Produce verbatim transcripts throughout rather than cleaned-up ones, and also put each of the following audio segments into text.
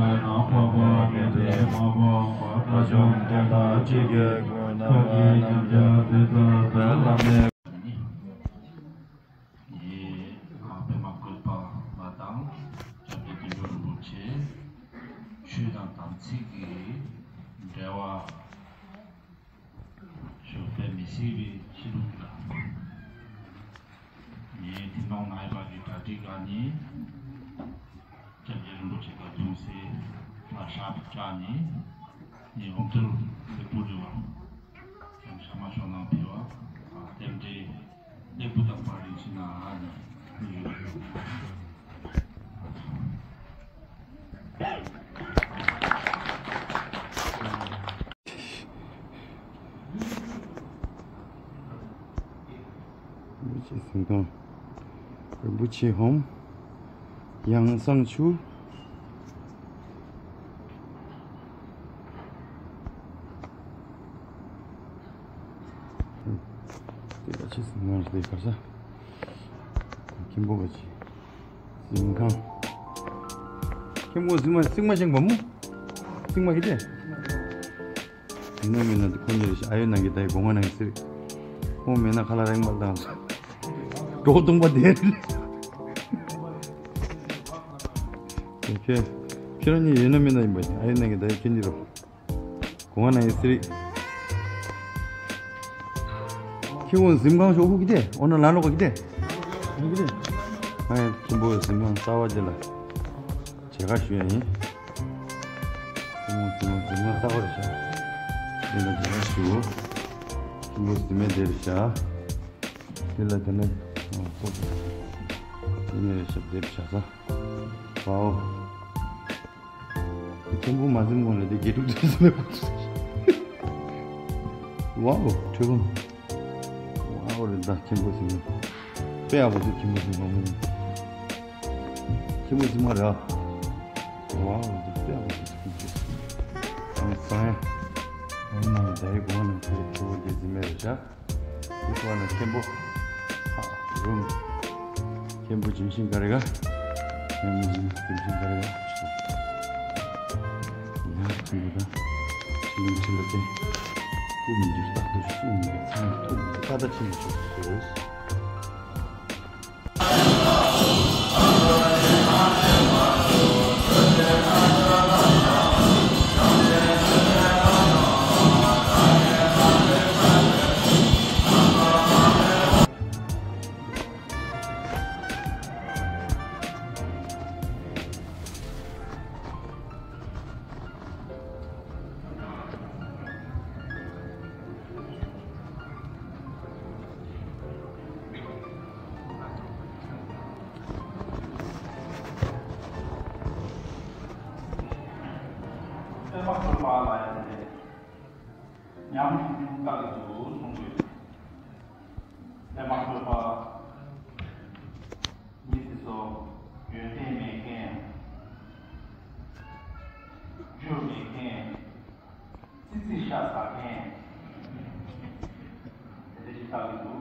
ངས་ཨ་པད་མ་བཀོད་པ་ལ་དང་སྐྱབས་རྗེ་དོན་གྲུབ་རིན་པོ་ཆེ་ཆོས་དང་དམ་ཚིག་གི་འབྲེལ་བ་ཞུ་དཔེ་མི་སྲིད་པའི་ཆེ་ལུགས་ལ། ངའི་ཐེམ་སྤང་ནང་ཡོད་པ་གི་གྲ་སྒྲིག་ག་ནི་སྐྱབས་རྗེ་རིན་པོ་ཆེ་ག་རྫོང་སྲས་ལ་ཤ་བཅག་ནི་ངའི་འོང་ཐུར་སེ་པུ་རི་བ་ཡང་ཤ་མ་ཤོ་ནང་ཕེ་བ་རྟེན་འབྲེལ་ལེགས་པོ་དང་པར་རིན་ཕྱི་ནང་ནི་ཡོད། རིན་པོ་ཆེ་གཟིམ་ཁང་། རིན་པོ་ཆེ་ཧོམ། ཡང་གསང་ཆུ། དེ་ག་ཆེ་གཟིམ་ཁང་རེད་དེ་ག་ས། མཁན་པོ་ག་ཆེ། གཟིམ་ཁང་། མཁན་པོ་གཟིམ་མ་གཟིམ་མ་ཅན་པ་མོ། གཟིམ་མ་གི་དེ། གཟིམ་མ་མེད་ན་དེ་ཁོ་ཉིད་རེད་ཤག་ཨ་ཡོད་ནང་གི་ད་ཡི་སྒོ་ང་ནང་གི་ཟེར། ཁོང་མེད་ན་ཁ་ལ་རེག་མ་བཏང་། འགྲོ་གཏོང་པ་དེ་རེད། ཁྱེད་ཁྱེད་རང་གཉིས་ཡོད་ན་མེད་ན་ཡིན་པ་ཨ་ཡོད་ནང་གི་ད་ཡི་ཁྱེད་གཉིས་རོ། གོང་ན་ཡི་སི་རི། ཁྱི་བོ་གཟིམ་ཁང་ཤོག་ཁུག་གི་དེ། ཨོ་ན་ལ་ལོག་གི་དེ། ཨ་ཡ་ཁྱི་བོ་གཟིམ་ཁང་གསར་བ་དེ་ལ། མཇལ་ཁ་ཞུ་ཡ་ཡིན། ཁྱི་བོ་གཟིམ་ཁང་གཟིམ་ཁང་གསར་བ་རེད་ཤག་དེ་ལ་མཇལ་ཁ་ཞུ། ཁྱི་བོ་གཟིམ་མེད་དེ་རེད་ཤག་དེ་ལ་དེ་ནས། ཨོ་ཧོ། དེ་ནས་རེད་ཤག་དེ་རེད་ཤག་ས། ཝའོ། དེ་ཆེན་པོ་མ་ཟིན་གོང་ལ་དེ་དགེ་ཕྲུག་ཚོས་ཟིན་པའི་སྐོར་དུ། ཝའོ་ཁྲོས་བུ། ཝའོ་རེད་ད་ཆེན་པོ་ཟིན་ནོ། དཔེ་ཡག་པོ་ཟིན་ཆེན་པོ་ཟིན་མ་མོ། ཆེན་པོ་ཟིན་མ་རེད་ཨ། ཝའོ་རེད་ད་དཔེ་ཡག་པོ་ཟིན་ཆེན་པོ་ཟིན། ཨང་སང་ཡ། ཨང་ནང་ལ་ད་རེས་གོང་ནང་ཁུལ་ཆེན་པོ་དེ་ཟིན་མེད་རེད་ཤག་དེ་ཐོག་ན་མཁན་པོ། ཧ། རུམ། མཁན་པོ་ཇིམ་ཤིང་ག་རེ་ག་ཇིམ་ཤིང་ག་རེ་ག་ཡང་མཁན་པོ་དང་། ཆི་ལིང་ཆི་ལ་ཏེ། སྐུ་མི་འགྱུར་རྟག་ཏུ་བཞུགས་མི་ཚང་ཐུགས་ཀ་ད་ཆེན་པོ་ཤོག་ཟེར། པདྨ་འཁོར་པ་ལ་ཡང་དེ་ཉམས་ཆུང་ཆུང་ལྟ་གི་འདུག་གསུང་དགོས། པདྨ་འཁོར་པ་ཉིད་དེ་ཚོ་ཡོན་ཏན་མེད་མཁན། རྒྱུ་མེད་མཁན། ཙི་ཙི་ཤ་ཟ་མཁན། དེ་འདྲ་ཞིག་ལྟ་གི་འདུག་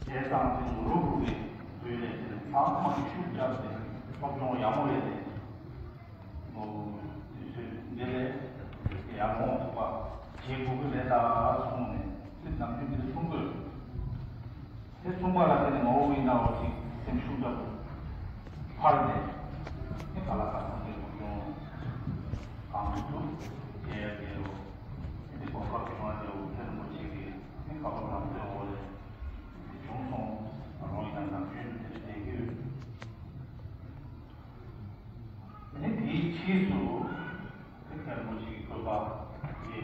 བྱས་ཙང་དེ་ནོར་བུ་གི་དུས་ལས་དེ་ཚང་མ་ཤུགས་བརྒྱབ་སྟེ་སློབ་སྦྱོང་ཡག་མོ་རེད་དེ། ཨོ། དུས་ཚོད་འདི་ལས་ཡར་ལོངས་ཐུབ་པ་བྱེད་དགོས་ཀྱི་རེད་ད་གསུངས་ནས་ཚིག་ནམ་རྒྱུན་འདི་གསུང་དགོས། དེ་གསུངས་པ་ལ་བརྟེན་ནས་ངོ་བོ་ཡིན་ནའོ་ཅིག་སེམས་ཤུགས་འདྲ་པོ་འཕར་ནས་དེ་ག་ལ་ག་སོང་གི་སློབ་སྦྱོང་གང་ཐུབ་ཐུབ་བྱས་ཡ་བྱས་རོགས། དེ་གོ་སྐབས་ཀྱི་མ་འདྲ་བོ་ཐེར་འགོ་བྱེད་ཀྱི་དེ་ག་པར་ལམ་སྟོན་འོག་ལས་དེ་བྱུང་སོང་། ང་རང་ཡིན་ན་ནམ་རྒྱུན་དུ་དེ་འདྲ་བསྡད་ཀྱི་ཡོད། དེ་ནས་དེའི་ཕྱིས་སུ་དེ་ཐེར་འགོ་བྱེད་ཀྱི་བཀོད་པ་དེ་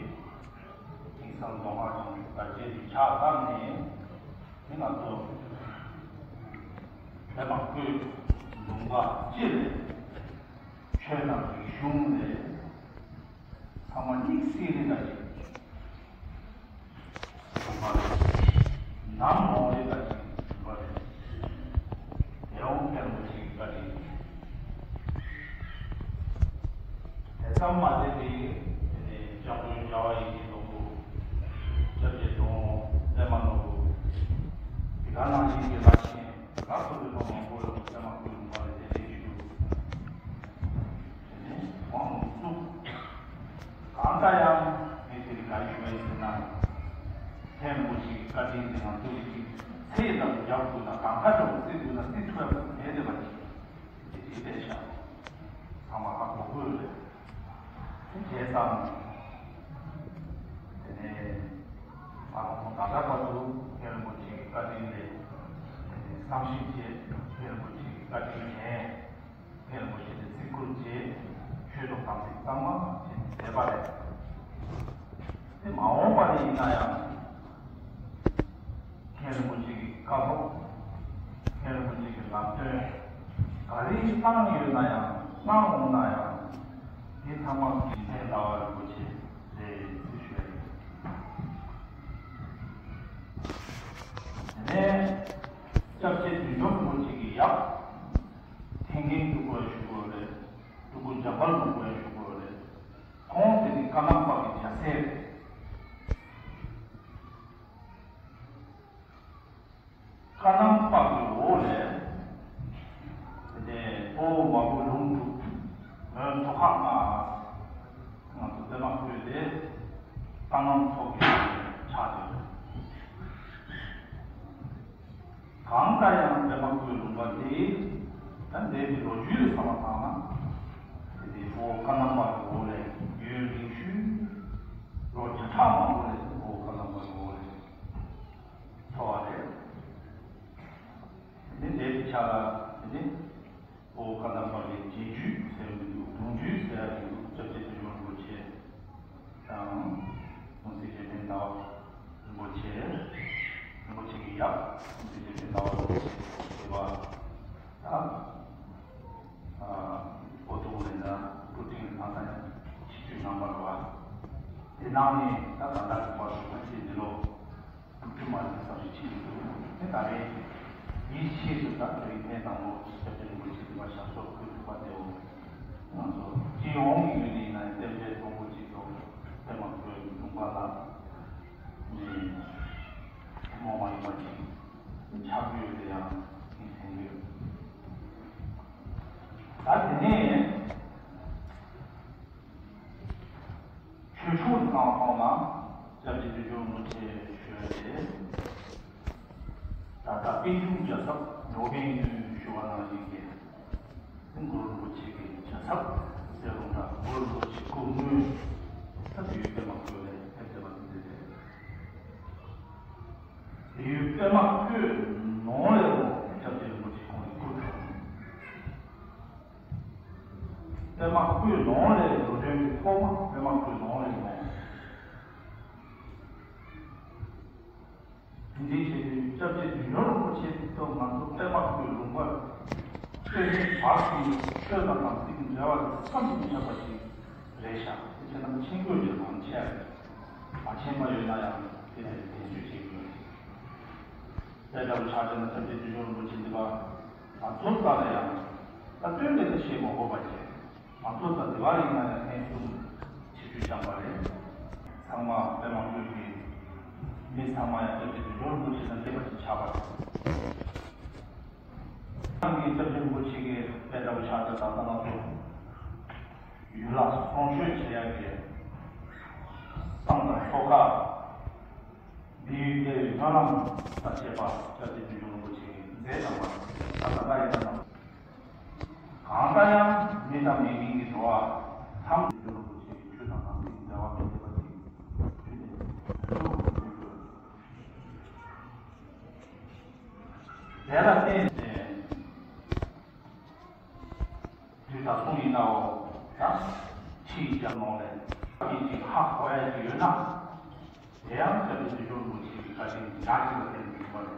དེང་སང་མདོ་སྔགས་བྱང་ཆུབ་དར་རྒྱས་ཀྱི་ཕྱག་བཏབ་ནས་དེ་ང་ཚོ་བོད་པ་ཀུན་ལུང་པ་སྤྱི་ལ་ཆོས་དང་རིག་གཞུང་ལས་ཚང་མ་དམིགས་བསལ་རེ་འགའ་ཞིག་ཚང་མ་ནམ་ལོང་རེ་འགའ་ཞིག་ཡིན་པ་རེད། དེ་རུང་ཕལ་མོ་ཆེ་འགའ་རེ་དེ་ཙམ་མ་ཟད་དེ་དེ་ནས་བྱ་ ཡང་སྒོས་བྱ་བ་ཡིན་གྱི་ནོར་བུ། སྐྱབས་རྗེ་དོན་པདྨ་ནོར་བུ། དེ་ག་ནང་བཞིན་གྱི་ལ་ཆེན་ལ་སོགས་པའི་ཐོག་མང་པོ་ལ་པདྨ་སྐུའི་ལུང་པ་ལ་གདན་འདྲེན་ཞུ། དེ་ནས་དབང་དུ་བཙུགས། གང་ལྟར་ཡང་ངས་དེ་རིང་ག་རེ་ཞུ་བ་ཡིན་ཟེར་ན། མཁན་རིན་པོ་ཆེའི་བཀའ་དྲིན་དེ་ང་ཚོ་གི་ཚེ་ཡི་ནང་དུ་རྒྱབ་དགོས་ན་གང་ག་འདྲ་བོ་བརྩི་དགོས་ན་བརྩི་ཐུབ་ཡག་མེད་བསྡད་པ་ཅིག་དེ་དེ་བསྡད་ཤག་ཚང་མ་ཧ་གོ་དགོས་རེད། དེ་བྱས་ཙང་། དེ་ནས་ང་རང་ད་ལྟ་བར་དུ་མཁན་རིན་པོ་ཆེའི་བཀའ་དྲིན་ལས། དེ་ནས་བསམ་ཞིབ་བྱས། མཁན་རིན་པོ་ཆེའི་བཀའ་དྲིན་ལས། མཁན་རིན་པོ་ཆེ་ལ་བརྩི་བཀུར་བྱས། ཆོས་དང་དམ་ཚིག་གཙང་མ་བྱས་ནས་བསྡད་པ་རེད། དེ་མ་འོངས་པ་ལ་ཡིན་ན་ཡང་། མཁན་རིན་པོ་ཆེ་གི་བཀའ་སློབ། མཁན་རིན་པོ་ཆེ་གི་ལམ་སྟོན། ག་རེ་གནང་ཡོད་ན་ཡང་གནང་འོང་ན་ཡང་། དེ་ཚང་མ་དགེ་མཚན་ཟླ་བ་རིན་པོ་ཆེ་རེད་ཞུ་ཡ་ཡིན། དེ་ནས་སྐྱབས་རྗེ་བདུད་འཇོམས་རིན་པོ་ཆེ་གི་ཡབ། ཐེངས་མཁན་སྤྲུལ་སྐུ་ཡང་ཞུ་དགོས་རེད། སྤྲུལ་སྐུ་འཇམ་དཔལ་ལྷུན་པོ་ཡང་ཞུ་དགོས་རེད། ཁོང་དེ་ནི་ཀ་ནམ་པ་གི་རྒྱལ་སྲས་རེད། ཀ་ནམ་པ་གི་འོག་ལས། དེ་ནས་དཔའ་བོ་མ་བུ་ལུང་དྲུག་མོན་ཐོག་ཁ་ང་། ང་ཚོ་པདྨ་བཀོད་དེ་ཀ་ནམ་ཐོག་གི་ཆགས་ཏེ། གང་ལྟར་ཡང་པདྨ་བཀོད་ལུང་པ་དེ། ད་འདས་པའི་ལོ་རྒྱུས་ལ་བསམ་བློ་བཏང་ན། དེ་དེ་ཨོ་ཀ་ནམ་པ་གི་འོག་ལས་ཡུན་རིང་ཤོས། ལོ་བརྒྱ་ཕྲག་མང་པོ་རེད། ཨོ་ཀ་ནམ་པ་གི་འོག་ལས་འཚོ་བ་རེད། དེ་འདས་པའི་ཆ་ལ་དེ་ནི། ཨོ་ཀ་ནམ་པ་གི་རྗེས་འཇུག་ཟེར་མི་འདུག་གདུང་རྒྱུད་ཟེར་ཡ་འདུག་སྐྱབས་རྗེ་བདུད་འཇོམས་རིན་པོ་ཆེ་དང་། གདུང་སྲས་རྗེ་དཔོན་ཟླ་བ་རིན་པོ་ཆེ། རིན་པོ་ཆེ་གི་ཡབ་གདུང་སྲས་རྗེ་དཔོན་ཟླ་བ་རིན་པོ་ཆེ་ཟེར་བ་དང་། ཨ་ཨོ་ཐུག་ལས་ན་སྐུ་དྲིན་ལྷག་ས་ཡང་ཆིག་སྟོང་རྣམ་པར་བ། དེ་ནང་ནས་ད་ད་ལྟ་གི་བར་དུ་ཕལ་ཆེར་འདི་ལོ། དྲུག་ཅུ་མ་ཟིན་ཙམ་ཞིག་ཕྱིན་འདུག་དེ་ད་རེས་ཡིད་ཆེས་སུ་ད་དེ་རིང་ཐེངས་དང་པོ་སྐྱབས་རྗེ་རིན་པོ་ཆེ་འདི་པར་ཞབས་སོར་འཁོད་ཐུབ་པ་དེའོ། ང་ཚོ་སྤྱི་ཡོངས་ཀྱི་ངོས་ནས་ཡིན་ན་ཡང་བསྟན་པའི་དཔོན་པོ་གཅིག་ཏུ་བསྟན་པ་འཁོད་ལུང་པ་ལ་ནི་རྨོངས་པ་ཡིན་པ་ཅིག་ཆགས་ཡོད་དེ་ཡང་ངས་མཐོང་གི་ཡོད། ད་དེ་ནས། ཆོས་ཕྱོགས་སུ་བཏང་བ་ན་སྐྱབས་རྗེ་བདུད་འཇོམས་རིན་པོ་ཆེ་ཞུ་ཡ་དེ། ད་ལྟ་པཎ་ཆེན་རྒྱལ་ཚབ་འགྲོ་མགོན་ཞུ་བ་ནང་བཞིན་གྱི། གུ་རུ་རིན་པོ་ཆེ་གི་རྒྱལ་ཚབ་ཟེར་རུང་འདྲ། གུ་རུ་རིན་པོ་ཆེ་སྐུ་དངོས་ད་དུས་པདྨ་བཀོད་ལས་ཕེབས་བསྡད་པ་དེ་འདྲ་རེད། དུས་པདྨ་བཀོད་ནང་ལས་རུང་སྐྱབས་རྗེ་རིན་པོ་ཆེ་ཁོང་གི་སྐུ་དྲུང་། པདྨ་བཀོད་ནང་ལས་འགྲོ་དོན་གྱི་ཐོག་མ་པདྨ་བཀོད་ནང་ལས་ནང་། དེ་འདྲའི་བྱས་ཏེ་སྐྱབས་རྗེ་བདུད་འཇོམས་རིན་པོ་ཆེ་ཚོ་ང་ཚོ་པདྨ་བཀོད་ལུང་པར་སྐྱོད་མཁན་བར་གསུམ་དུ་ཆོས་དང་དམ་ཚིག་གི་འབྲེལ་བ་དེ་མཚམས་མི་ཆགས་པ་ཞིག་རེད་ཤག་དེ་བྱས་ན་མཆན་འགོད་ཀྱི་ལམ་ཆས་རེད། མ་མཁྱེན་པ་ཡོད་ན་ཡང་དེ་ལ་དེ་བརྗོད་བྱེད་དགོས། དེ་ལྟ་བུ་ཆགས་བསྡད་ན་སྐྱབས་རྗེ་བདུད་འཇོམས་རིན་པོ་ཆེ་འདི་པ་ང་ཚོ་ལྟ་ལ་ཡང་ད་སྟོན་པའི་ལ་ཤེས་མ་དགོས་པ་བྱས། ང་ཚོ་ད་དེ་བ་ཡིན་ན་ཡང་ཐེངས་གསུམ་ཆིབས་བསྒྱུར་བསྐྱངས་པ་རེད། ཚང་མ་དཔེ་མང་པོ་གི་མི་ཚང་མ་ཡང་སྐྱབས་རྗེ་བདུད་འཇོམས་རིན་པོ་ཆེ་དང་འདྲེས་པ་ཞིག་ཆགས་པ་རེད། ང་གི་སྐྱབས་རྗེ་རིན་པོ་ཆེ་གི་དཔེ་ལྟ་བུ་ཆགས་ད་ད་ལྟ་ང་ཚོ་ཡུལ་ལ་སྲུང་སྐྱོབ་བྱེད་ཡ་གི་བསང་དང་ཤོ་ཁ་འདི་ཡུལ་དེ་སྨོན་ལམ་དང་བཅས་པ་སྐྱབས་རྗེ་བདུད་འཇོམས་རིན་པོ་ཆེ་གི་མཛད་གནང་བ་ད་ད་ལྟ་ཡིན་ན། གང་ལྟར་ཡང་མི་དང་མི་མིན་གྱི་འགྲོ་བ་ཐམས་ཅད་རིན་པོ་ཆེ་གི་ཆོས་དང་དམ་ཚིག་འབྲེལ་བ་མི་འཐད་པ་ཞིག་ཞུས་ཏེ་ཐུགས་སུ་ཆུད་དགོས། དེ་ལ་བརྟེན་ཏེ་དུས་ད་གསུང་ཡིན་ནའོ། ད་ཕྱིའི་རྒྱབ་ནང་ལས་ཡིན་ཅིག་ཧ་གོ་ཡ་ཅིག་ཡོད་ན། དེ་ཡང་སྐྱབས་རྗེ་བདུད་འཇོམས་རིན་པོ་ཆེ་གི་བཀའ་དྲིན་ཡག་ཅིག་ལ་བརྟེན་ནས་ཡིན་པ་རེད།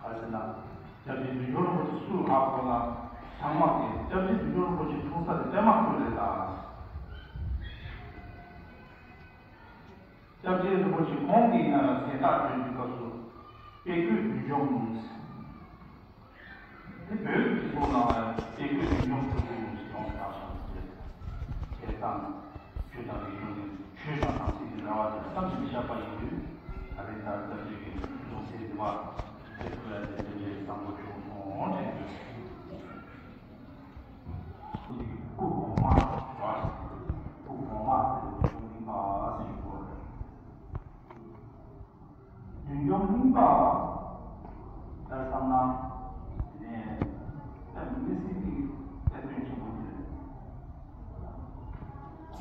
ག་རེ་ཟེར་ན། སྐྱབས་རྗེ་བདུད་འཇོམས་རིན་པོ་ཆེ་སུ་ཧ་གོ་ན་ཚང་མ་གིས་སྐྱབས་རྗེ་བདུད་འཇོམས་རིན་པོ་ཆེ་འཁྲུངས་ས་དེ་པདྨ་བཀོད་རེད་ད། སྐྱབས་རྗེ་རིན་པོ་ཆེ་ཁོང་གིས་ཡིན་ན་ཡང་མཚན་རྟགས་བསྐྲུན་དུས་སྐབས་སུ་དཔལ་བཀོད་བདུད་འཇོམས། དེ་བོད་ཀྱི་སྤྱི་ཚོགས་ནང་ལ་དཔལ་བཀོད་བདུད་འཇོམས་ཁུལ་དུ་ཡོང་ཞིག་ཡོང་ཆགས་ཤིང་ཟེར། བྱས་ཙང་ཆོས་དང་རིག་གཞུང་ནི་ཆོས་དང་དམ་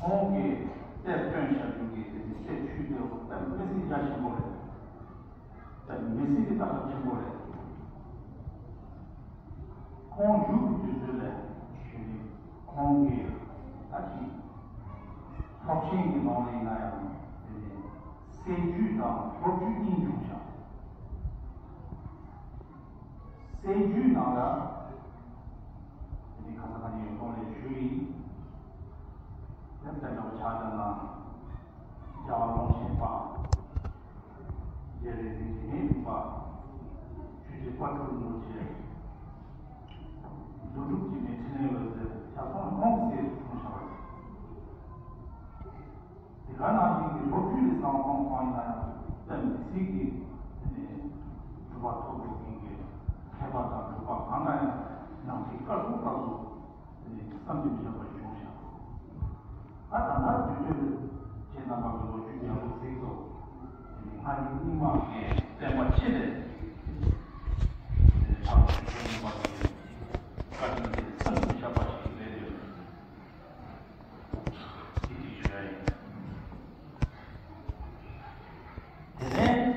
ཁོང་གིས་གཏེར་བཏོན་བྱ་རྒྱུ་གི་དེ་ནི་གཏེར་ཆོས་དེ་ཚོ་དཔེ་མི་སྲིད་རྒྱ་ཆེན་པོ་རེད། དཔེ་མི་སྲིད་ཀྱི་རྟགས་ཆེན་པོ་རེད། ཁོང་བཞུགས་ཀྱི་དུས་ཚོད་ལས་ཞུ་ནི་ཁོང་གིས་ད་ཅིག་སློབ་ཆེན་གྱི་ནང་ལ་ཡིན་ན་ཡང་དེ་ནི་སྲད་རྒྱུད་དང་སློབ་རྒྱུད་གཉིས་བྱུང་ཤག་སྲད་རྒྱུད་ནང་ལ་དེ་ནི་ཁ་ས་ཁ་ནས་ཡོད་སྟོང་ལས་ཞུ་ཡིན། དེ་ལྟ་བུ་ཆ་ལ་ན་རྒྱལ་བ་ཀློང་ཆེན་པ། རྗེ་རིན་ཆེན་འཇིགས་མེད་གླིང་པ། ཆོས་རྗེ་དཔལ་སྤྲུལ་རིན་པོ་ཆེ། རྡོ་གྲུབ་འཇིགས་མེད་འཕྲིན་ལས་འོད་ཟེར་ཆ་ཚང་ཁོང་གི་སྲས་སུ་བྱུང་བཞག་པ་རེད། དེ་ག་ནང་བཞིན་གྱི་སློབ་རྒྱུད་ལས་བཟང་བ་ཁོང་ཡིན་ན་ཡང་དཔེ་མི་སྲིད་ཀྱི་དེ་ནས་གྲུབ་པ་ཐོབ་འགྲོ་མཁན་གྱི་མཁས་པ་དང་གྲུབ་པ་གང་ལ་ཡང་ནང་བཞིན་སྐལ་བཟང་སྐལ་བཟང་། དེ་ནས་བསམ་གྱིས་མི་ཁྱབ་པ་བྱུང་ཤག་ད་ད་ལྟ་དུས་ཚོད་ཁྱེད་རྣམ་པ་གི་ལོ་རྒྱུས་ཡག་པོ་གཟིགས་སོ། དེ་ནས་སྔ་ཉིན་རྙིང་མ་གི་བསྟན་པ་ཆེ་ལས། དེ་ནས་ཕྲག་དོག་ཆེ་རྙིང་མ་གི་བཀའ་དྲིན་དེ་བསམ་གྱིས་མི་ཁྱབ་པ་ཞིག་རེད་འདོད། དེ་གཅིག་ཞུ་ཡ་ཡིན། དེ་ནས་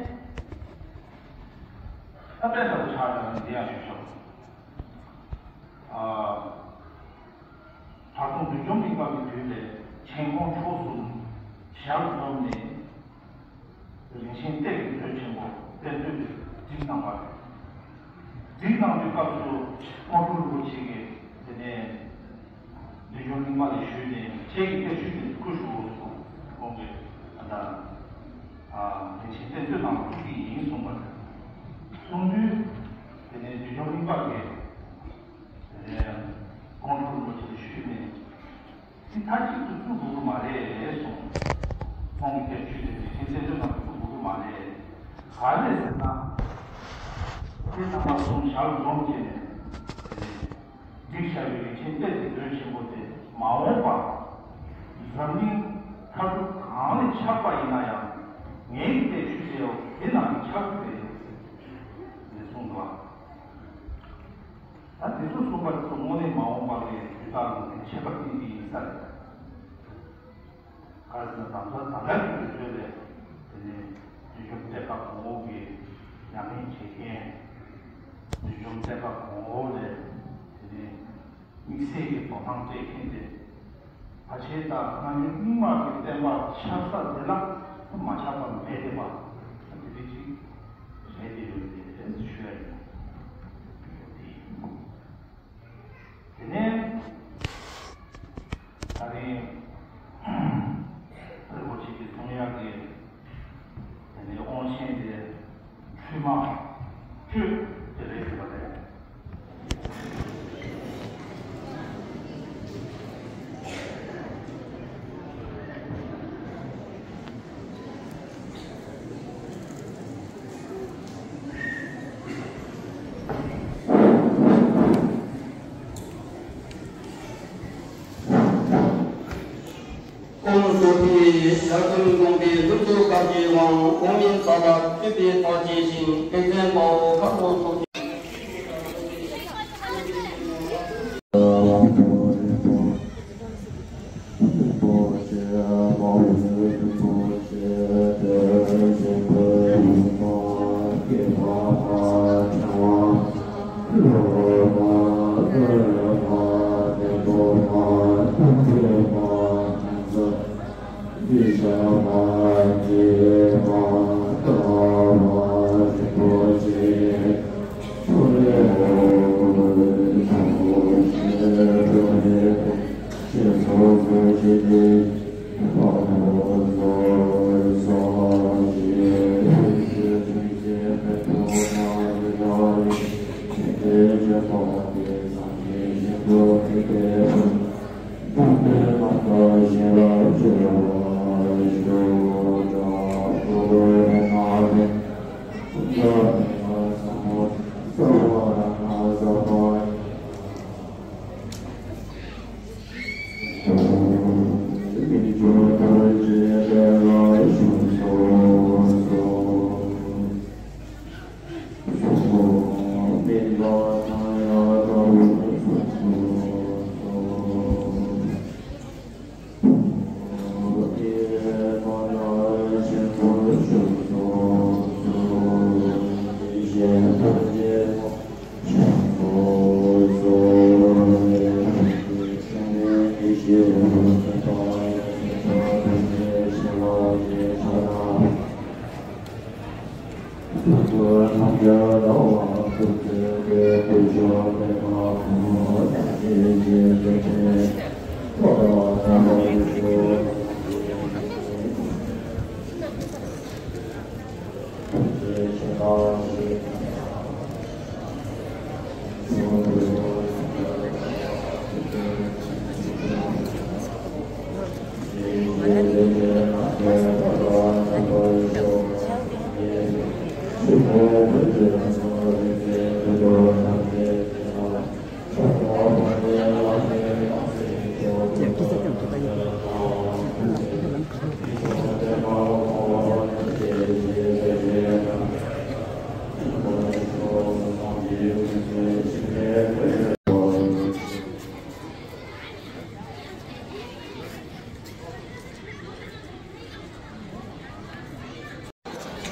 ཨ་པད་ལྟ་བུ་ཆགས་ཀྱང་འདི་ཡང་ཞུ་ཆོག་ཨ། ད་དུང་བདུད་འཇོམས་གླིང་པ་གི་དུས་ལས་མཁྱེན་ཀོང་མཆོག་གསུམ་ཞལ་འཛོམས་ནས་རིན་ཆེན་གཏེར་གྱི་མཛོད་ཆེན་པོ་གཏེར་མཛོད་དེ་བསྒྲིགས་གནང་བ་རེད། བསྒྲིགས་གནང་དུས་སྐབས་སུ་ཀོང་སྤྲུལ་རིན་པོ་ཆེ་གིས་དེ་ནས་བདུད་འཇོམས་གླིང་པ་ལ་ཞུས་ནས་ཁྱེད་ཀྱི་གཏེར་ཆོས་དེ་སྐུ་ཞུའོ་གསུངས། ཁོང་གིས་ད་ལྟ་རིན་ཆེན་གཏེར་མཛོད་ནང་ལ་བཙུགས་ཀྱི་ཡིན་གསུངས་པ་རེད། གསུངས་དུས་དེ་ནས་བདུད་འཇོམས་གླིང་པ་གིས། དེ་ནས་ཀོང་སྤྲུལ་རིན་པོ་ཆེ་ལ་ཞུས་ནས། འདི་མཐའ་གཅིག་ཏུ་བཙུགས་དགོས་ཀྱི་མ་རེད་གསུངས། ཁོང་གིས་དེ་ཞུས་ཏེ་དེ་བཞིན་བཙན་བྱོལ་ནང་དུ་བཙུགས་དགོས་ཀྱི་མ་རེད། ག་རེ་ཟེར་ན། ཁྱེད་རྣམ་པ་གསུམ་ཞལ་འཛོམས་བྱས་ནས། དེ་ནས་བསྒྲིགས་བཞག་པའི་རིན་ཆེན་གཏེར་གྱི་མཛོད་ཆེན་པོ་དེ་མ་འོངས་པར་འཛམ་གླིང་མཐའ་གྲུ་གང་ལ་ཆགས་པ་ཡིན་ན་ཡང་ངེད་ཀྱི་གཏེར་ཆོས་དེའོ་དེ་ནང་གི་ཆགས་རྒྱུ་རེད་ཟེར་ནས་གསུངས་འདུག་ལ། ད་དེ་ཚོ་གསུངས་པ་དེ་ཚོ་དངོས་གནས་མ་འོངས་པ་གི་དུས་རྟགས་ལ་ནི་ཁྱད་པར་ཅན་ཅིག་ཡིན་ས་རེད། ག་རེ་ཟེར་ན་ད་ལྟ་ད་ལྟ་གི་དུས་ཚོད་ལས་དེ་ནས་བདུད་འཇོམས་གཏེར་ཁ་གོང་འོག་གི་ཉམས་ལེན་བྱེད་མཁན། བདུད་འཇོམས་གཏེར་ཁ་གོང་འོག་ལས་དེ་ནས་དམིགས་བསལ་གྱི་དོ་སྣང་སྤྲད་མཁན་དེ། ཕལ་ཆེར་ད་སྔ་འགྱུར་རྙིང་མ་གི་བསྟན་པ་ཆགས་ས་དེ་ལ་མ་ཆགས་པ་མེད་བསྡད་པ་དེ་འདྲ་ཅིག་རེད་དེ་ཡོད་དེ་རེད་ཞུ་ཡ་ཡིན། དེ་ནས་ད་རིང་རིན་པོ་ཆེ་གི་གསུང་ཡག་གི་དེ་ནས་དབང་ཆེན་དེ་ཁྲུས་མ་བཅོས་དེ་རེད་ཞུ་བ་རེད། ཨོཾ་སྭ་སྟི། ཡར་ཐོན་དགོངས་པའི་ལྷུན་གྲུབ་དཀར་གྱི་དབང་། འོག་མིན་ས་ལ་སྤྲུལ་པའི་ཐུགས་རྗེ་ཅན། ཐེག་ཆེན་དཔའ་བོ་མཁའ་འགྲོ་ཚོགས་ཀྱི།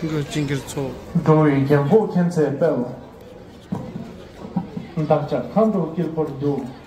འགྲོ་སྤྱི་སྒེར་ཚོགས། འགྲོ་བའི་རྒྱལ་འགོག་མཁྱེན་བརྩེ་སྤེལ། བདག་ཅག་མཁའ་འགྲོ་དཀྱིལ་འཁོར་དུ།